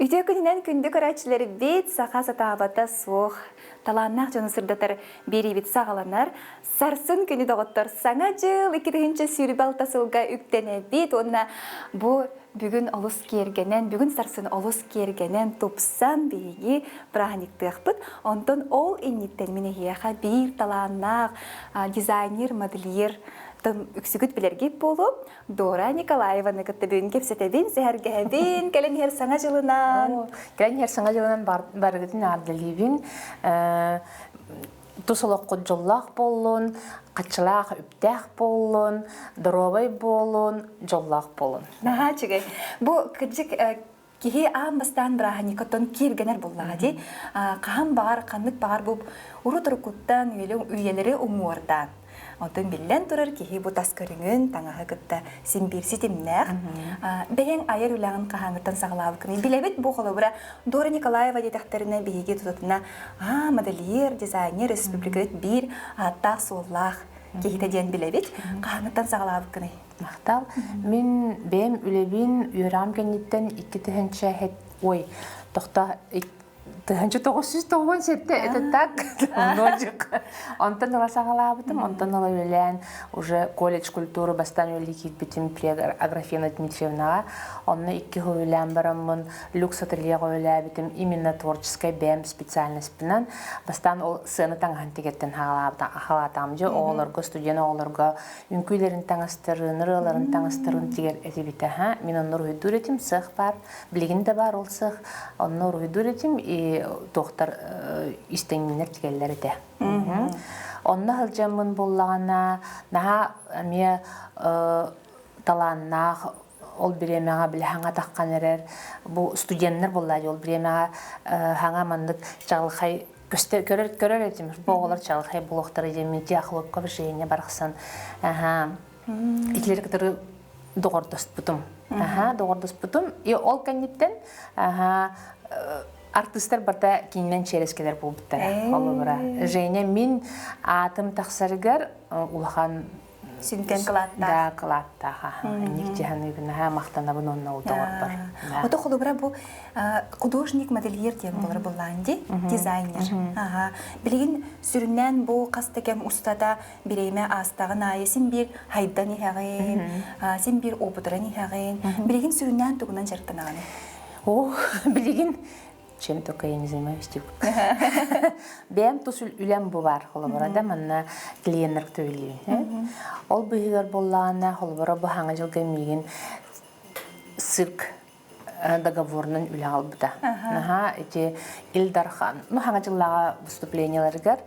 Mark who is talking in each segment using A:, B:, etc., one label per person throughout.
A: Үтүө күнүнэн күндү көрөөччүлэрбит, саха сатаабата суох талааннаах дьону сырдатар биэриибит саҕаланар. Сарсын күнү доҕоттор саҥа дьыл 2026 сылга үктэнэбит уонна бу бүгүн олус киэргэнэн, бүгүн сарсын олус киэргэнэн, тупсан биһиги праздниктыахпыт. Онтон ол инниттэн мин эһиэхэ биир талааннаах дизайнер, модельер үксүгүт билэргит буолуо. Дора Николаеваны кытта бүгүн кэпсэтэбин, сэһэргэһэбин, кэлэн иһэр саҥа дьылынан.
B: Кэлэн иһэр саҥа дьылынан барыгытын аардалыыбын. Тус олоххут дьоллоох буоллун, хаччылаах үптээх буоллун, доруобай буолун, дьоллоох буолун.
A: Наһаа үчүгэй. Бу кырдьык киһи аан бастаан бырааһынньыкаттан кииргэнэр буоллаҕа дии. Хаһан баҕар, ханнык баҕар бу урут-уруккуттан үйэлэри уҥуордаан. Онтон биллэн турар киһи бу тас көрүҥүн, таҥаһы кытта син биир ситимнээх. Бэйэҥ айар үлэҕин хаһааҥҥыттан саҕалаабыккыный? Билэбит бу холобура Дора Николаева диэтэхтэринэ биһиги тутатына аа, модельер, дизайнер республикабыт биир ааттаах-суоллаах киһитэ диэн билэбит. Хаһааҥҥыттан саҕалаабыккыный?
B: Махтал. Мин бэйэм үлэбин үөрэҕим кэнниттэн 2000 ой, тохто 1997 это так ножик. Онтон ыла саҕалаабытым, онтон ыла үлэлээн уже колледж культуры бастаан үлэлии киирбитим Аграфена Дмитриевнаҕа. Онно икки сыл үлэлээн бараммын люкс ательеҕа үлэлээбитим именно творческай бэйэм специальностьпынан. Бастаан ол сыана таҥаһын тигэртэн хаалаатаҕым дьэ оҕолорго, студент оҕолорго үҥкүүлэрин таҥастарын, ырыаларын таҥастарын тигэр этибит аха. Мин онно уруһуйдуур этим, сыах баар. Билигин да баар ол сыах. Онно уруһуйдуур этим и туохтар истэҥниннэр тигэллэр этэ. Онно сылдьаммын буллаҕына наһаа эмиэ талааннаах ол бириэмэҕэ били хаҥа таххан эрэр бу студеннар буоллаа ол бириэмэҕэ хаҥа маннык чаҕылхай көстө көрөр көрөр этим бу оҕолор чаҕылхай буолуохтара диэн Дяхлопка Женя барахсан итилери кытары доҕордоспутум доҕордоспутум и ол кэнниттэн артыыстар барыта кининэн чиэрэскэлэр буолбуттара холобура Женя мин аатым тахсарыгар улахан
A: Сүҥкэн кылааттаах.
B: Да, кылааттаах. Инник дьаһаныыбын, наһаа махтанабын онно ол доҕорбор.
A: Ото холобура бу художник-модельер диэн буолар буллаан ди, дизайнер. Аха. Билигин сүрүннээн бу хас да кэм устата бириэмэ аастаҕын аайы син биир хайдан иһэҕин, син биир опытыран иһэҕин. Билигин сүрүннээн тугунан дьарыктанаҕын?
B: О, билигин чем только я не занимаюсь тип. Бэйэм тус үлэм бу бар холобура да манна клиеннэр төлүүбүн. Ол быһыгар буоллаҕына холобура бу хаҥа дьылга миигин цирк договорынан үлэ албыта. Наһаа ити Ил Дархан, ну хаҥа дьыллааҕы выступленияларыгар,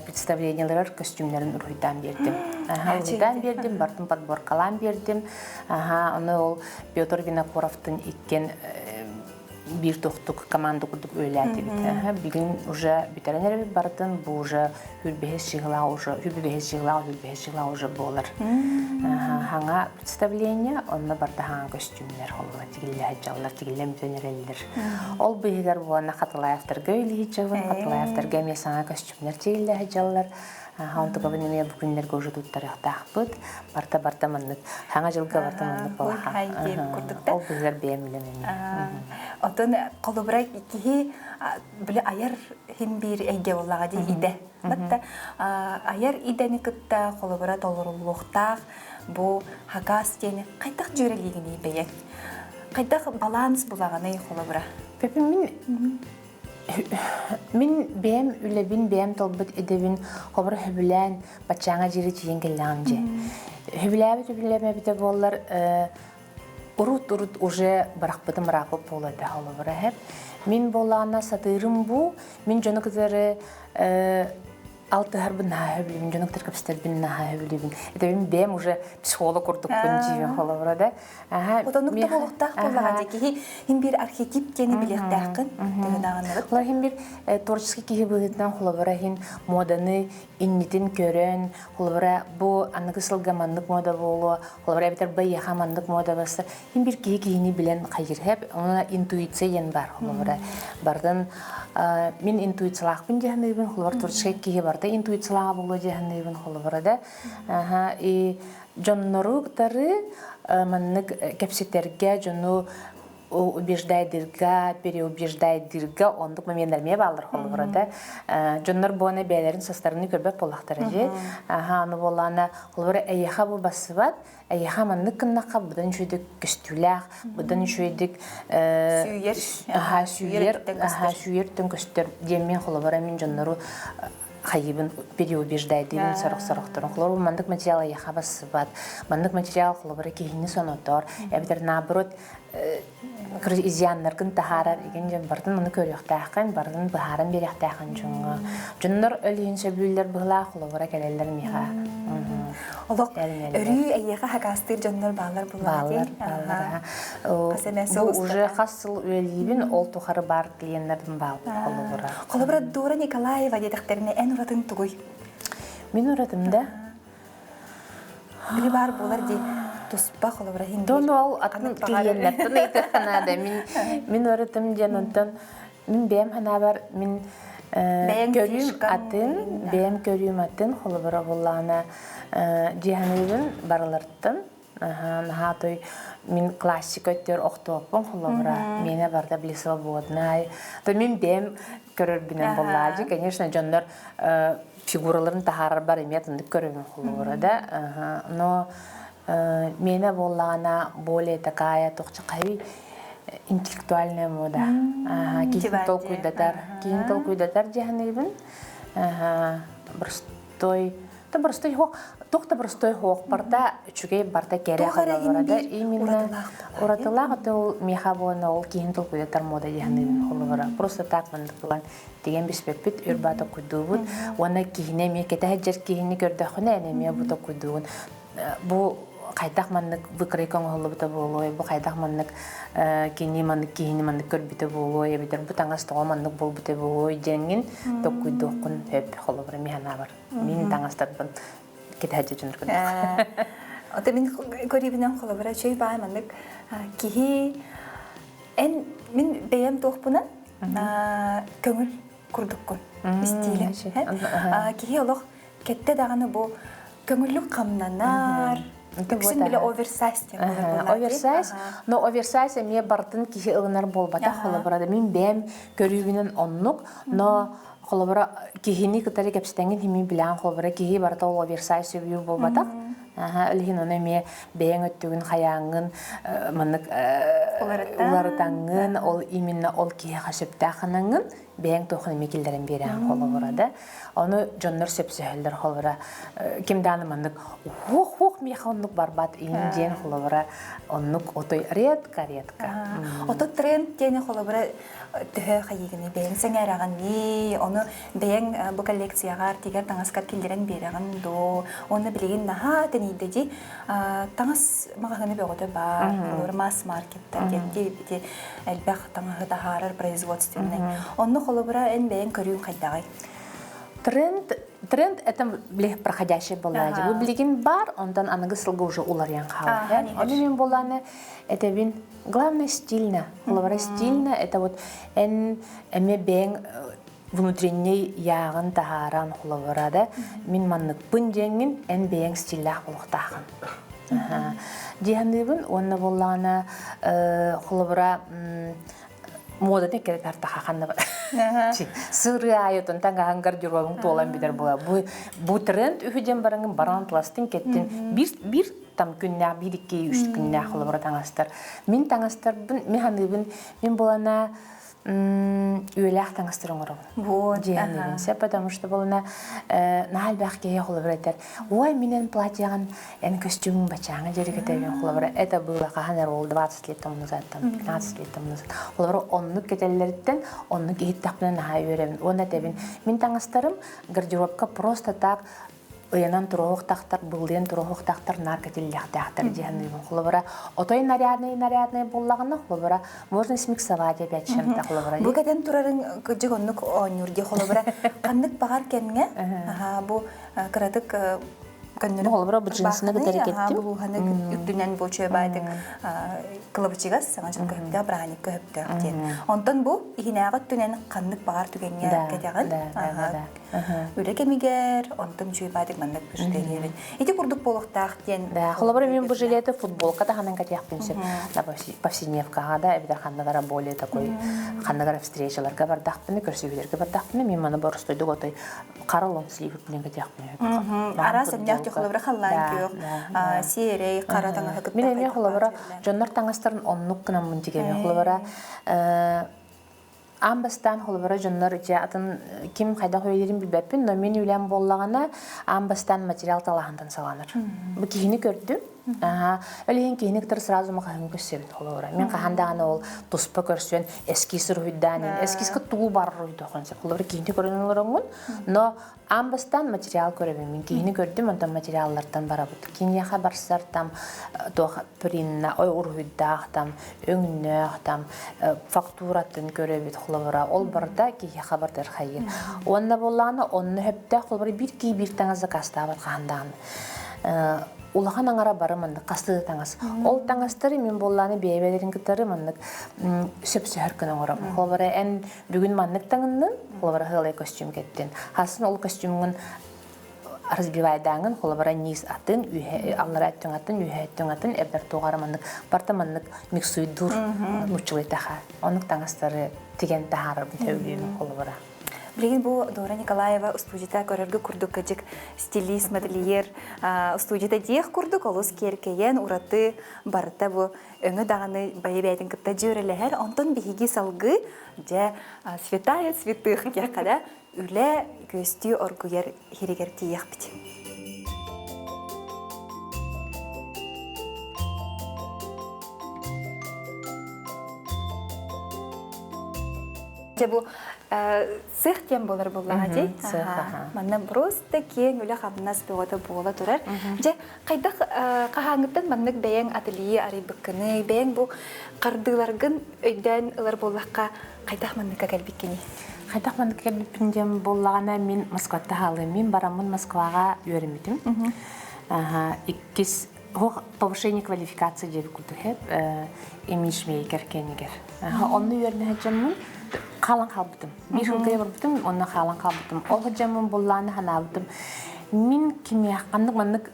B: представленияларыгар костюмнарын уруһуйдаан биэрдим. Аха, уруһуйдаан биэрдим, бартын подборкалаан биэрдим. Аха, ону ол Петр Винокуровтын иккиэн биир тохтук команда курдук үлэлээтибит. Бүгүн уже бүтэрэн эрэбит барытын, бу уже хүрбэһис чыһылаа уже хүрбэһис чыһылаа хүрбэһис чыһылаа уже буолар. Хаҥа представление, онно барда хаҥа көстүүмнэр холула тигиллэ сылдьаллар, тигиллэн бүтэн эрэллэр. Ол быыһыгар буолана Хатылаевтарга үлэлиһиччэбин, Хатылаевтарга эмиэ саҥа көстүүмнэр тигиллэ сылдьаллар. Онтукабын эмиэ бу күннэргэ уже туттарыахтаахпыт. Барта барта маннык хаҥа дьылга барта маннык балаха. Ол быыһыгар бэйэм үлэм эмиэ.
A: Отон холобура киһи били айар хин биир эйгэ буоллаҕа дии идэ. Батта айар идэни кытта холобура толоруллуохтаах бу хакас диэни хайдах дьүөрэлиигиний бэйэҥ? Хайдах баланс булаҕыный холобура?
B: Пепе мин Мин бэйэм үлэбин, бэйэм талбыт идэбин хобура сөбүлээн баччааҥа диэри тиийэн кэллэҕим дьэ. Сөбүлээбит үбүлэмэбитэ буоллар урут-урут уже бырахпытым ырааппыт буолуо этэ холобура эһэп. Мин буоллаҕына сатыырым бу, мин дьону кытары алтыһарбын наһаа сөбүлүүбүн, дьону кытары кэпсэтэрбин наһаа сөбүлүүбүн. Это бэйэм уже психолог курдукпун дьиибин холобура да.
A: Отоннук да буолуохтаах буоллаҕа дии киһи хин биир архетип диэни билиэхтээххин төһөнөөҕүннэрит.
B: Олор хин биир творческий киһи быһыытынан холобура хин моданы иннитин көрөн холобура бу аныгы сылга маннык мода буолуо холобура эбэтэр байыаха маннык мода басса хин биир киһи киһини билэн хайырһэп онно интуиция диэн бар холобура бардын мин интуициялаахпын дьаһаныыбын холобура творческий киһи барда интуициялааҕа буолуо дьаһаныыбын холобура да и дьоннору кытары маннык кэпсэтэргэ дьону Убеждайдырга, переубеждайдырга ондук моменттар эмиэ бааллар холобура да. Дьоннор буона бэйэлэрин састарыны көрбөт буоллахтара дии. Аха, аны буоллаана холобура эйиэхэ бу бассыбат, эйиэхэ маннык гыннахха быдан үчүгэйдик көстүүлээх, быдан үчүгэйдик
A: Сүүйэр,
B: аха,
A: сүүйэр
B: сүүйэр,
A: өттүттэн
B: аха,
A: көстөр.
B: сүүйэр өттүн көстөр диэн мин холобура мин дьоннору хайыбын переубеждайдыыбын сорох-сорохторун. Холобура маннык материал эйиэхэ бассыбат, маннык материал холобура киһини сонотор, эбэтэр наоборот изъяннаргын таһаарар игин дьон барытын ону көрүөхтээххин, барытын быһааран биэриэхтээххин дьоҥҥо. Дьоннор өлүһүн сөбүлүүллэр быһылаах холобура кэлэллэр миэхэ.
A: Олох
B: Эрэнэллэр.
A: өрүү эйиэхэ хакаастыыр дьоннор бааллар буоллаҕа
B: Бааллар,
A: дии.
B: бааллар.
A: Хас эмэ сыл
B: Бу уже
A: устата.
B: хас сыл үлэлиибин, ол тухары баар клиеннэрим бааллар холобура.
A: Холобура Дора Николаева диэтэхтэринэ эн уратыҥ тугуй?
B: Мин уратым да?
A: Били баар буолар дии туспа холобура иһин
B: Дон
A: биир
B: ол атын
A: ханнык баҕар
B: клиеннэртэн ыйытыахха наада. Мин мин уратым диэн онтон мин бэйэм санаабар мин
A: бэйэҥ
B: көрүүм
A: фишкаҥ
B: атын, бэйэм көрүүм атын холобура буоллаҕына дьиэханыыбын барыларыттан наһаа той мин классика өттүгэр охтуоппун холобура миэнэ барыта били свободнай то мин бэйэм көрөрбүнэн буоллаадьы конечно дьоннор фигураларын таһаарарбар эмиэ атыннык көрөбүн холобура да но миэнэ буоллаҕына более такая тохчахай интеллектуальная мода киһин толкуйдатар киһин толкуйдатар дьаһаныыбын простой Да простой хоох, туох да простой хоох барда үчүгэй барда кэрэ
A: Туох эрэ
B: холобура да
A: иһин биир
B: именно
A: уратылаах буолар
B: уратылаах это ол миэхэ буолан ол киһин толкуйдатар мода диэханыыбын холобура просто так маннык булан тигэн биспэппит үрбаа токуйдуубут уонна киһини эмиэ кэтэһэ киһини көрдөххүнэ эн эмиэ бу токуйдуугун бу хайдах маннык выкройка оҥоһуллубута буолуой, бу хайдах маннык кини маннык киһини маннык көрбүтэ буолуой, эбэтэр бу таҥас тоҕо маннык буолбута буолуой диэҥҥин токкуйдуоххун сөп холобура мин санаабар. Мин таҥастарбын кэтэһэ дьонор көрдөх.
A: Ото мин көрүүбүнэн холобура чөй баай маннык киһи эн мин бэйэм туохпунан көҥүл курдуккун истиилэ. Киһи олох кэттэ даҕаны бу көҥүллүк хамнанар, үксүн билэ оверсайз диэн буолар
B: Оверсайз, но оверсайз эмиэ бартын киһи ылынар буолбатах холобура мин бэйэм көрүүбүнэн оннук, но холобура киһини кытары кэпсэтэҥҥин химин билээн холобура киһи барыта ол оверсайз сөбүлүүр буолбатах. Аха, ол иһин ону эмиэ бэйэҥ өттүгүн хайааҥҥын маннык уларытаҥҥын, ол именно ол киһиэхэ сөптөөх ханаҥҥын бэйэҥ туоххун эмиэ киллэрэн биэрэҕин холобура да. Ону дьоннор сөпсөһөллөр холобура ким дааны маннык уох-уох миэхэ оннук барбат иин диэн холобура оннук отой редко редко.
A: Ото тренд диэни холобура төһө хайыгыный бэйэҥ сэҥээрэҕиний, ону бэйэҥ бу коллекцияҕар тигэр таҥаскар киллэрэн биэрэҕин дуу, уонна билигин наһаа тэнийдэ дии таҥас маҕаһыына бөҕөтө баар, холобура масс-маркеттар диэн ити элбэх таҥаһы таһаарар производственный. Онно холобура эн бэйэҥ көрүүҥ хайдаҕый?
B: Тренд, тренд это проходящий буолаадьы. Бу билигин бар, онтон аныгы сылга уже уларыйан хаалар. Ону мен буолааны этэбин главное стильно. Холобура стильно это вот эн эмиэ бэйэҥ внутренний яаҕын таһааран холобура да мин манныкпын диэҥҥин эн бэйэҥ стиллээх буолуохтааххын. Дии уонна буоллаҕына холобура муоданы кэрэ тартаха ханна сырыы аайытын таҥаһын гардеробуҥ туолан бүтэр була бу бу тренд үһү диэн бараҥын баран тыластын кэттин биир биир там күннээх биир икки үс күннээх холобура таҥастар мин таҥастарбын мин ханыыбын мин булана үөлээх таҥастар оҥоробун.
A: Вот.
B: Дьиэһэн сөп, потому что болуна наһаа элбэх киһи холобура этэр. Ой, мин эн платьяҕын, эн костюмун бачааҥа дьэри кэтэбин холобура. Это было хаһан эрэ ол 20 лет тому назад, там 15 лет тому назад. Холобура оннук кэтэллэриттэн оннук иһиттэхпинэ наһаа үөрэбин. Уонна этэбин, мин таҥастарым гардеробка просто так ыйанан туруохтахтар, быллыйан туруохтахтар, наар кэтиллиэхтээхтэр дьиһаныыбын. Холобура, отой нарядный нарядный буллаҕына, холобура, можно смиксовать опять чем-то, холобура.
A: Бу кэтэн турарын кырдьык оннук оонньуур дии, холобура, ханнык баҕар кэмҥэ, бу кыратык Көннөрү
B: Холобура бу джинсыны кытары кэттим.
A: Булууһаны үрдүнэн бу үчүгэй кылабычыгас саҥа дьыл көһүптөөх, бырааһынньык көһүптөөх диэн. Онтон бу иһинээҕи өттүнэн ханнык баҕар түгэҥҥэ кэтэҕин. Үлэ кэмигэр, онтон үчүгэй баайдык маннык бижутериябин. Ити курдук буолуохтаах диэн.
B: Да, холобура мен бу жилеты футболка таһынан кэтиэхпин сөп. Повседневкаҕа да эбэтэр ханныгара более такой ханныгара встречаларга бардахпына, көрсүһүүлэргэ бардахпына, мен маны боростойдук отой хара лонгсливпинэн кэтиэхпин сөп.
A: Араас эмнээх холобура халлаан күөх, сиэрэй, хара таҥаһы кытта.
B: Мин эмиэ холобура дьоннор таҥастарын оннук гынаммын тигэбин. Холобура Аан бастаан холобура дьоннор дьэ атын ким хайдах үлэлиирин билбэппин, но мин үлэм буоллаҕына аан бастаан материал талаһынтан саҕаланар. Бу киһини көрдүм. Аха, ол иһин киһини кытары сразу махаһын көрсөбүн холобура. Мин хаһан даҕаны ол туспа көрсөн эскиз уруһуйдаан, эскизка тугу барар уруһуйдуоххун сөп. Холобура киһини көрөн олороҥҥун, но Аан бастаан материал көрөбүн. Мин киһини көрдүм, онтон материаллартан барабыт. Киниэхэ барсар там туох принна, ой уруһуйдаах там, өҥнөөх там, фактуратын көрөбүт холобура. Ол барыта киһиэхэ барытыгар хайыыр. Уонна буоллаҕына онно сөптөөх холобура биир киһи биир таҥас заказтаабат хаһан даҕаны. Улахан аҥара бары маннык хастыы таҥас. Ол таҥастары мин буоллаҕына бэйэ-бэйэлэрин кытары маннык сөпсөһөр гына оҥоробун. Холобура эн Бүгүн маннык таҥыннын, холобура сыалай костюм кэттин. Хасын ол костюмҥун разбивайдааҥын, холобура низ атын, үһэ аллара өттүҥ атын, үһэ өттүҥ атын, эбэтэр туоҕара маннык барта маннык миксуйдуур нууччалыйтаха. Оннук таҥастары тигэн таһаарарбын сөбүлүүбүн холобура.
A: Билигин бу Дора Николаева устуудьуйата көрөргө курдук кыдьык стилист, модельер устуудьуйата диэх курдук олус киэркэйэн, ураты барыта бу өҥө даҕаны бэйэ-бэйэтин кытта дьүөрэлэһэр. Онтон биһиги салгыы дьэ святая святых диэххэ да үлэ күөстүү оргуйар иһиригэр тиийиэхпит. Дьэ бу сыах диэн буолар буоллаҕа дии. Манна просто киэҥ үлэ-хамнас бөҕөтө буола турар. Дьэ Хайдах хаһааҥҥыттан маннык бэйэҥ ателье арыйбыккыный, бэйэҥ бу хардыыларгын өйдөөн ылар буоллахха, хайдах манныкка кэлбиккиний?
B: Хайдах манныкка кэлбиппин диэн буоллаҕына, мин Москватта хаалыым. Мин бараммын Москваҕа үөрэммитим. Иккис повышение квалификации диэби курдук имиджмейкер кэннигэр. Онно үөрэнэ сылдьаммын хаалан хаалбытым. Биир сылга барбытым, онно хаалан хаалбытым. Ол сылдьаммын буллааны санаабытым. Мин кимиэх ханнык маннык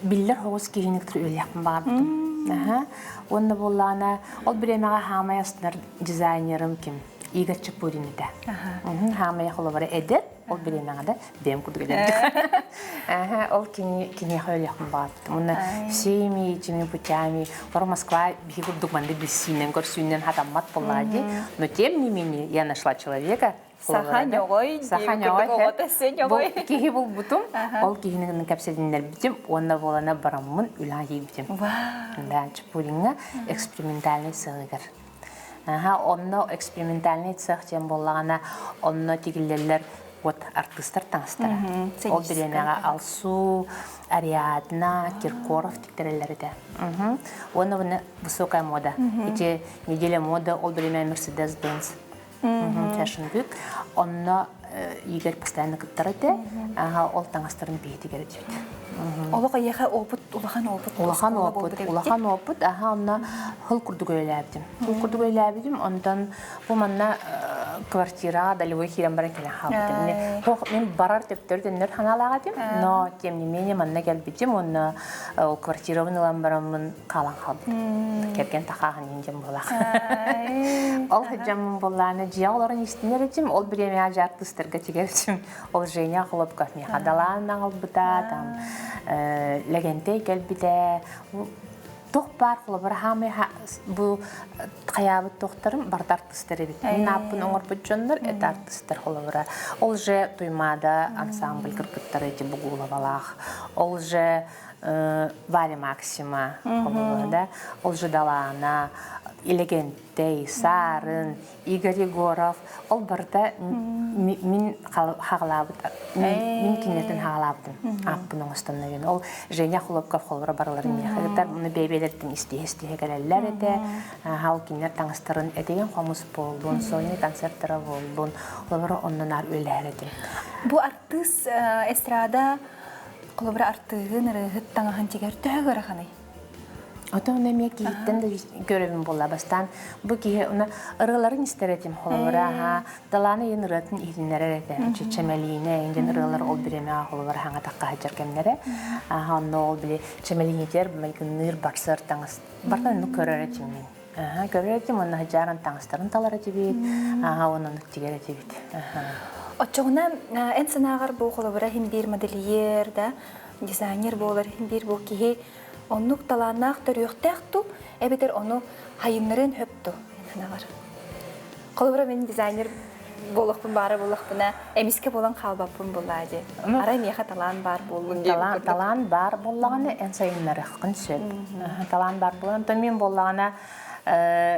B: биллэр соҕус киһини кытары үлэлиэхпин баҕарбытым. Уонна буоллаана ол бириэмэҕэ хаамай астынар дизайнерым ким? Игорь Чапурин этэ. Хаамай холобура эдэр, ол бириэмэҕэ да бэйэм курдук эдэрдик. Ол киниэхэ өлүөхпүн баҕарбытым. Уонна всеми этими путями, бары Москва биһи курдук маннык билсиинэн, көрсүүнэн хатаммат буоллаҕа дии. Но тем не менее я нашла человека,
A: Саха ньоҕой,
B: Саха ньоҕой, бу киһи булбутум, ол киһини кэпсэтиннэрбитим уонна буолана бараммын үлэҕэ киирбитим. Да, Чапуриҥҥа экспериментальный сыаҕыгар. Аха, онно экспериментальный цех диэн буоллаҕына, онно тигиллэллэр вот артыыстар таҥастара. Ол бириэмэҕэ Алсу, Ариадна, Киркоров тиктэрэллэр этэ. Уонна уонна высокая мода. Ити неделя мода ол бириэмэ Mercedes-Benz Fashion Week. Онно Игорь постоянно кыттар этэ. Ол таҥастарын биһитигэр этибит.
A: Олох эйиэхэ опыт, улахан опыт.
B: Улахан опыт, улахан опыт. Аха, онно хыл курдук үлэлээбитим. Хыл курдук үлэлээбитим, онтон бу манна квартираҕа долевой киирэн баран кэлэн хаалбытым. Хох мин барар төптөр төннөр ханаалаах этим, но тем не менее манна кэлбитим, уонна ол квартирабын ылан бараммын хаалан хаалбытым. Кэргэн тахааһын иһин буолаах. Ол сылдьаммын буоллааны дьиэ олорон истинэр этим, ол бириэмэҕэ дьэ артыыстарга тигэртим. Ол Женя Хлопков миэхэ далаан аҕалбыта, там Лэгэнтэй кэлбитэ. Туох баар холобур хаамай бу хайаабыт туохтарым барыта артыыстар эбит. Мин ааппын оҥорбут дьоннор это артыыстар холобура. Ол же Туймаада ансамбль кыргыттара эти Бугуловалаах. Ол же Варя Максима холобура да. Ол же Далаана, Илэгэнтэй, Саарын, Игорь Егоров ол барыта мин хаҕалаабыт мин кинилэртэн хаҕалаабытым ааппын оҥостонно ол Женя Хлопков холоро барыларын миэхэ ыытар уну бэйбэлэртэн истиһэ-истиһэ кэлэллэр этэ ол кинилэр таҥастарын этигэн хомус буоллун сольный концерттара буоллун олоро онно наар үлэлэһэр этим
A: бу артыыс эстрада. Холобура артыыһын, ырыаһыт таҥаһын тигэр төһө ыараханый?
B: Отон эмиэ киһиттэн да көрөбүн буолла бастаан бу киһи уна ырыаларын истэр этим холобура аха талааны иһин ырыатын иһитиннэрэр этэ чэмэлиинэ индин ырыалар ол бириэмэҕэ холобура хаҥа тахха сылдьар кэмнэрэ аха онно ол били чэмэлиинитигэр майгынныыр барсар таҥас бартан оннук көрөр этим мин аха көрөр этим уонна сыдьааран таҥастарын талар этибит аха уонна оннук тигэр этибит.
A: Оччоҕуна эн санааҕар бу холобура иһин биир модельер да дизайнер буолар иһин биир бу киһи оннук талааннаах төрүөхтээх ту эбэтэр ону хайыннарыан хөп ту эн санааҕар? Холобура мин дизайнер буолуохпун баара буоллахпына эмискэ буолан хаалбаппын буоллаа дии. Арай миэхэ талаан баар буоллун диэн
B: Талаан, талаан баар буоллаҕына эн сайыннарыаххын сөп. Талаан баар буолан, онтон мин буоллаҕына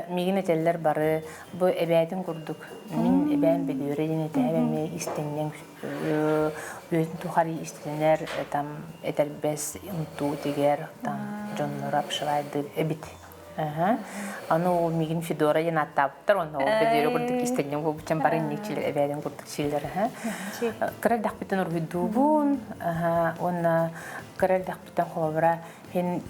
B: миигин этэллэр бары бу эбээтин курдук мин эбээм Бөдүөрэ диэн этэһэр эмиэ истинньэҥ үөтүн тухары истинэр там этэрбэс унтуу тигэр там дьоннору обшивайдыыр эбит. Аны ол миигин Федора диэн ааттаабыттар онно ол Бөдүөрэ курдук истинньэҥ буолбуччан бары инникчилэр эбээтин курдук сиилэр. Кыра эрдэхпиттэн уруһуйдуубун уонна кыра эрдэхпиттэн холобура Һин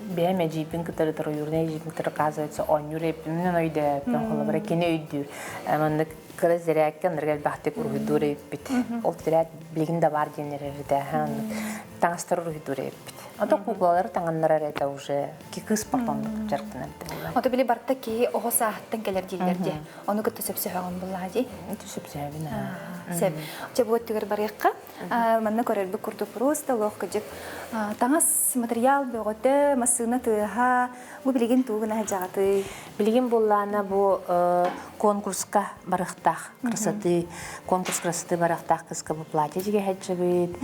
B: бэйэм эдьиийбин кытары троюродный эдьиийбин кытары оказывается оонньуур эбиппин өйдөөбүппүн холобура кини өйдүүр маннык кыра зирээккэ анарга элбэхтик уруһуйдуур эбиппит ол тирээт билигин да баар диэн эрэрдэ таҥастары уруһуйдуур эбиппит ото куклалары таҥыннарар это уже кыыс спортоннук дьарыктанар
A: Ото били барта киһи оҕо сааһыттан кэлэр дииллэр дии. Ону кытта сөпсөһөҕүн буллаа дии.
B: Сөпсөһөбүн.
A: Сөп. Чэ бу өттүгэр барыахха. Манна көрөрбүт курдук просто олох кыдьык таҥас материал бөҕөтө, массыына тыаһа, бу билигин тугу гына сылдьаҕытый?
B: Билигин буоллаана бу конкурска барыахтаах красоты, конкурс красоты барыахтаах кыска бу платье дьигэһэччибит,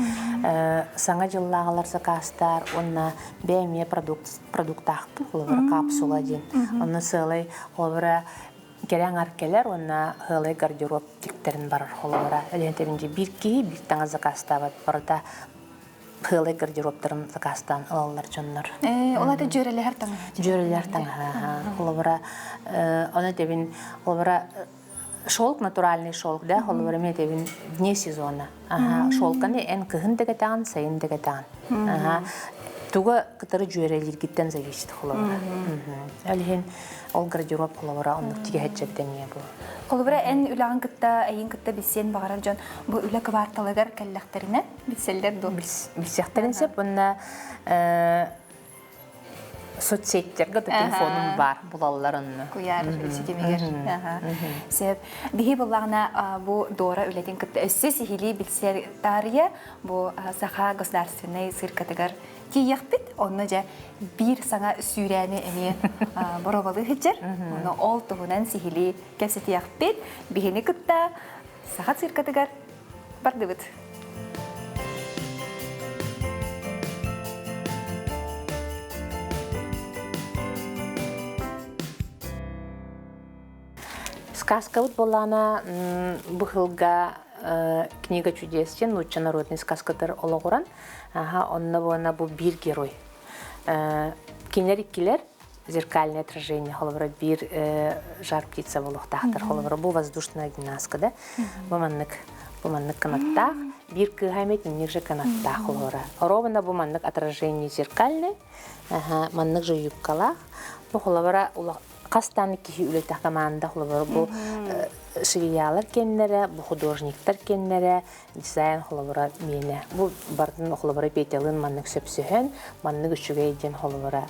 B: саҥа дьыллааҕылар сакаастаар уонна бэйэ эмиэ продукт продуктаахпын холобура капсула диэн. Онно сыалай холобура кэрэ аҥар кэлэр уонна сыалай гардероб тиктэрин барар холобура Өлүөнтэбин дьэ биир киһи биир таҥас заказтаабат барыта сыалай гардеробтарын заказтаан ылаллар дьоннор.
A: Ол ата дьүөрэлэһэр таҥаһа.
B: Дьүөрэлэһэр таҥаһа. Холобура ону этэбин холобура шелк натуральный шелк да холобура мен этэбин вне сезона. Аха шелканы эн кыһын да кэтэҕин сайын да кэтэҕин. Аха туга кытары дьүөрэлииргиттэн зависит холобура. Ол иһин ол гардероб холобура оннук тигэһэччэбитэ эмиэ бу.
A: Холобура эн үлэҕин кытта эйин кытта билсиэн баҕарар дьон бу үлэ кыбаарталыгар кэллэхтэринэ билсэллэр дуо?
B: Билсиэхтэрин сөп уонна соцсеттерге да телефонум бар булаллар онно.
A: Куйаар ситимигэр. Сөп. Биһи буллаҕына бу Дора үлэтин кытта өссө сиһилии билсэр таарыйа бу Саха государственнай циркатыгар тиийэхпит. Онно дьэ биир саҥа сүүрээни эмиэ боруобалыы сылдьар. Ону ол туһунан сиһилии кэпсэтиэхпит. Биһини кытта Саха циркатыгар бардыбыт.
B: Сказкабыт буоллаҕына бу сылга «Книга чудес» диэн нуучча народный сказкатар олоҕуран, онно буона бу биир герой. Кинилэр иккилэр зеркальное отражение холобура биир жар птица буолуохтаахтар холобура бу воздушная гимнастка да бу маннык бу маннык канаттаах биир кыыһа эмиэ итинник же канаттаах холобура ровно бу маннык отражение зеркальный маннык же юбкалаах бу холобура хас даҕаны киһи үлэтэ команда холобура бу швеялар кэннэрэ бу художниктар кэннэрэ дизайн холобура миэнэ бу бардын холобура Петялыын маннык сөпсөһөн маннык үчүгэй диэн холобура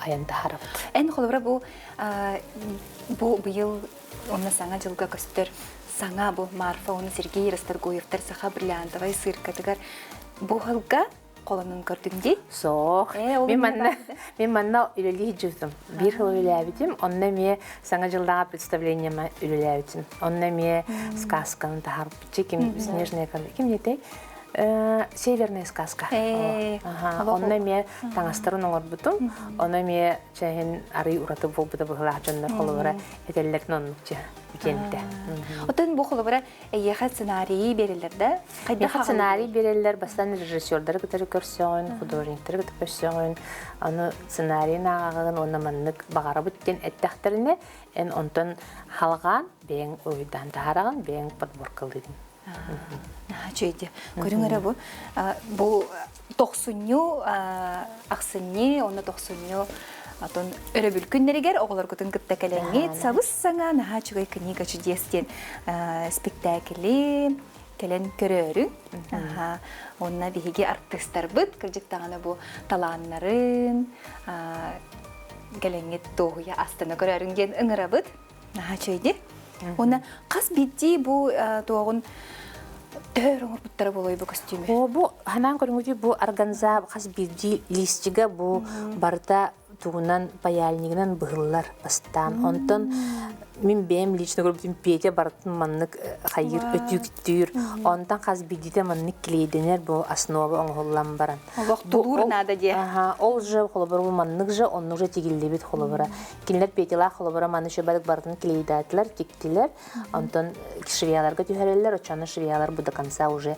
B: айан таһарабыт.
A: Эн холобура бу бу быйыл онно саҥа дьылга көстөр саҥа бу Марфа уонна Сергей Расторгуевтар саха бриллиантовай сыыркатыгар бу сылга холонун көрдүм дии.
B: Суох. Мин манна мин манна үлэлии сылдьыбытым. Биир сыл үлэлээбитим. Онно эмиэ Саҥа дьыллааҕы представлениема үлэлээбитим. Онно эмиэ сказканы таһаарбыччы ким снежная ким диэтэй? Северная сказка. Онно эмиэ таҥастарын оҥорбутум. Ону эмиэ чэһин арый ураты буолбута быһылаах дьоннор холобура этэллэрин оннук үтиэнтэ.
A: Отон бу холобура эйиэхэ сценарийи береллер да?
B: Хайдах сценарий береллер, бастан режиссердары кытары көрсөҕүн, художниктары кытары көрсөҕүн, аны сценарийын ааҕаҕын уонна маннык баҕарабыт диэн эттэхтэринэ, эн онтон халҕаан бэйэҥ уруйдаан таһараҕын, бэйэҥ подборкалыыгын.
A: Үчүгэй. Көрүҥ эрэ бу. Бу тохсунньу, ахсынньы, онно тохсунньу Отон өрөбүл күннэригэр оҕолоргутун кытта кэлэҥҥит сабыс саҥа наһаа үчүгэй книга чудес диэн спектаклы кэлэн көрөөрү. Онно биһиги артыыстарбыт кырдьык даҕаны бу талааннарын кэлэҥҥит туоһуйа астына көрөөрүҥ диэн ыҥырабыт. Наһаа үчүгэй. Уонна хас биирдии бу туоҕун төһө оҥорбуттара буолуой бу көстүүмү?
B: О, бу ханаан көрүҥүтүй бу органза хас биирдии листига бу барыта тугунан паяльнигынан быһыллар бастаан. Онтон мин бэйэм лично көрбүтүм Петя барытын маннык хайыр өтүүктүүр. Онтон хас биирдиитэ маннык клейдэнэр бу основа оҥоһуллан баран.
A: Олох тулуур наада диэ.
B: Аха, ол же холобура бу маннык же оннук же тигиллибит холобура. Кинилэр Петялаах холобура маны шөбалык барытын клейдаатылар, тиктилэр. Онтон швеяларга түһэрэллэр, оччону швеялар бу до конца уже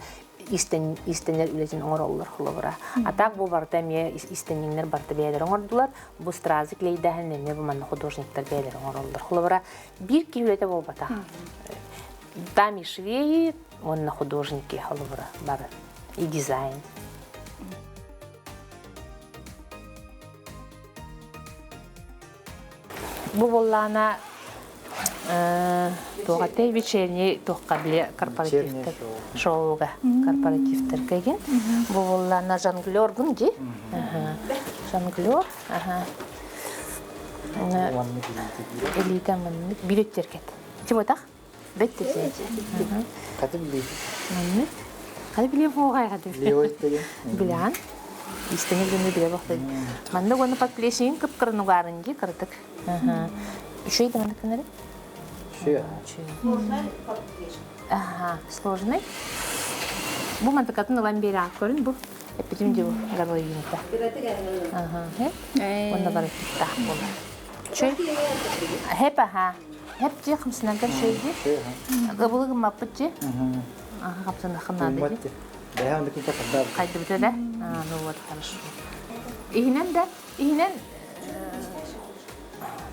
B: истэнэр үлэтин оҥороллор холобура. А так бу барыта эмиэ истэнньиҥнэр барыта бэйэлэрэ оҥордулар. Бу стразы клейдааһын эмиэ бу манна художниктар бэйэлэрэ оҥороллор. Холобура, биир киһи үлэтэ буолбатах. Там и швеи, уонна художники холобура бары. И дизайн. Бу буоллаана туохатай вечерний туохха били корпоративтар шоуга корпоративтарга ген бу буоллаана жонглергун ди жонглер элита маннык билеттеркет тиботах бетте
C: Хаты билиим.
B: Маннык хаты билиим хуогай хаты билээн истэҥи билими билэ бохтой маннык уонна подплечнигин кып-кырынугаарын ди кырытык үчүгэй да маннык гынары
C: Сложный
B: Ага, сложный. Бу мантыкатын ылан биэрэ көрүн бу. Эппитим дии бу горловинка. Ага, Онно бары туттаах буолар. Чөй. Хеп аха. Хеп дии хамсанаргар чөй дии. Ыбылы гыммаппыт дии. Аха хамсанахын наада дии. Хайдыбыта да? А, ну вот, хорошо. Иһинэн да, иһинэн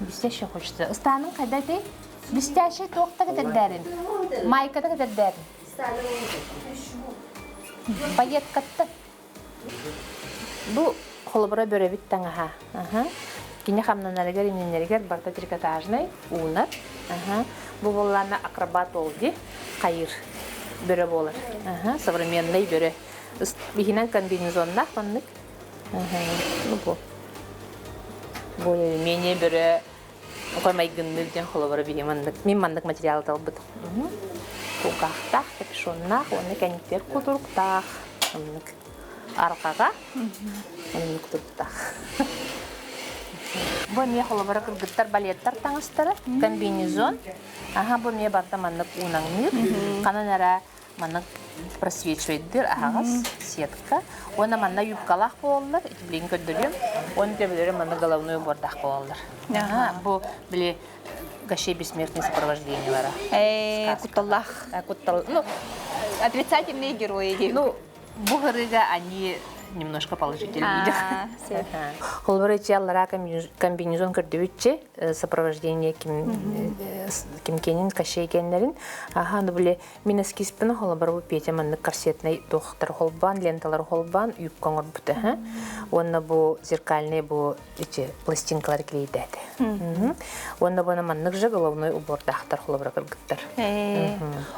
B: блестяще хочется. Ыстааның хайда этэй? Блестящий туохта кэтэрдээрин? Майката кэтэрдээрин? Пайеткатта. Бу холобура бөрөбүт таҥаһа. Кини хамнанарыгар, иннинэригэр барыта трикотажнай, уунар. Бу буоллаана акробат ол дии, хайыр бөрө буолар. Современный бөрө. Иһинэн комбинезоннаах маннык. Ну бу. Более-менее бөрө майгынныыр диэн холобура биһи маннык мин маннык материал талбытым. Кулгаахтаах, капюшоннаах уонна кэнниктэр кутуруктаах. Оннук арҕаҕа оннук кутуруктаах. Бу эмиэ холобура кыргыттар балеттар таҥастара, комбинезон. Аха, бу эмиэ барыта маннык уунаҥныыр. Ханан эрэ маннык просвечивайдыыр аһаҕас сетка. Уонна манна юбкалаах буолаллар, ити билигин көрдөрүөм. Уонна төбөлөрө манна головной убордаах буолаллар. Аха, бу били Кощей бессмертный сопровождениелара.
A: Кутталлаах.
B: Куттал, ну,
A: отрицательные герои.
B: Ну, бу ырыга они немножко положительные. Холбор аллара комбинезон көрдүбүтче сопровождение ким ким Кощей кеннерин. Аха, ну били Мин эскизпин холобур бу Петя маннык корсетнай туохтар холбоон, ленталар холбоон юбка оҥорбута. Уонна бу зеркальный бу эти пластинкалар клейдээтэ. Уонна буна маннык же головной убордаахтар холобура кыргыттар.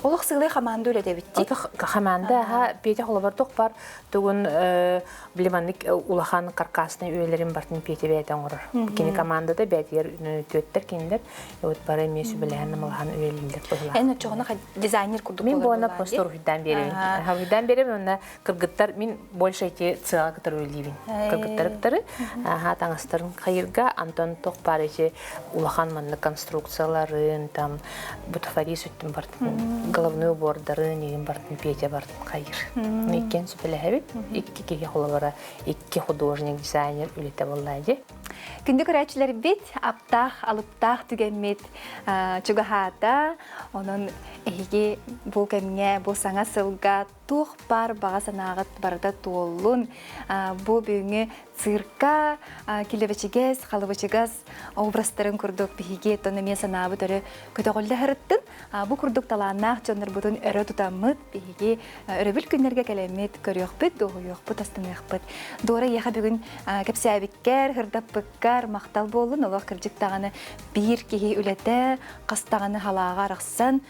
A: Олох сыылай хамаанда үлэтэбитти.
B: Хамаанда аха Петя холобур туох бар тугун били маннык улахан каркасный үйэлэрин бартын Петя бэйэтэ оҥорор. Кини командата бэйэтигэр түөттэр кинилэр вот бары эмиэ сүбэлэһэн намалаһан үлэлииллэр быһылаах.
A: Эн оччоҕуна дизайнер курдук
B: Мин буона просто уруһуйдаан биэрэбин. Уруһуйдаан биэрэбин уонна кыргыттар мин больше эти сыаҕа кытары үлэлиибин. Кыргыттары кытары аха таҥастарын хайырга Антон туох баар эти улахан маннык конструкцияларын там бутафория сүттүн бартын головной убордарын игин бартын Петя бартын хайыр. Иккен сүбэлэһэбит. Икки киһи холобура икки художник дизайнер үлэтэ буолла дии.
A: Күндү көрөөччүлэрбит, аптаах, алыптаах түгэммит чугаһаата. Онон эһиги бу кэмҥэ, бу саҥа сылга Туох баар баҕа санааҕыт барыта туоллун. Бу бүгүҥҥү цирка килэбэчигэс, халыбычыгас образтарын курдук биһиги оттон эмиэ санаабыт өрө көтөҕүллэ сырыттын. Бу курдук талааннаах дьоннорбутун өрө тутаммыт, биһиги өрөбүл күннэргэ кэлэммит, көрүөхпүт, дуоһуйуохпут, астыныахпыт. Дора эйиэхэ бүгүн кэпсээбиккэр, сырдаппыккар махтал буоллун. Олох кырдьык даҕаны биир киһи үлэтэ хас даҕаны халааҕа арахсан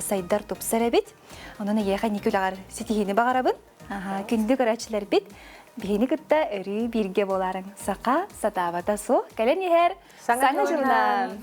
A: сайдар тупсар эбит. Онон эйиэхэ инники үлэҕэр ситиһиини баҕарабын. Күндү көрөөччүлэрбит, биһини кытта өрүү бииргэ буолаарыҥ. Саха сатаабата суох кэлэн иһэр Саҥа дьылынан!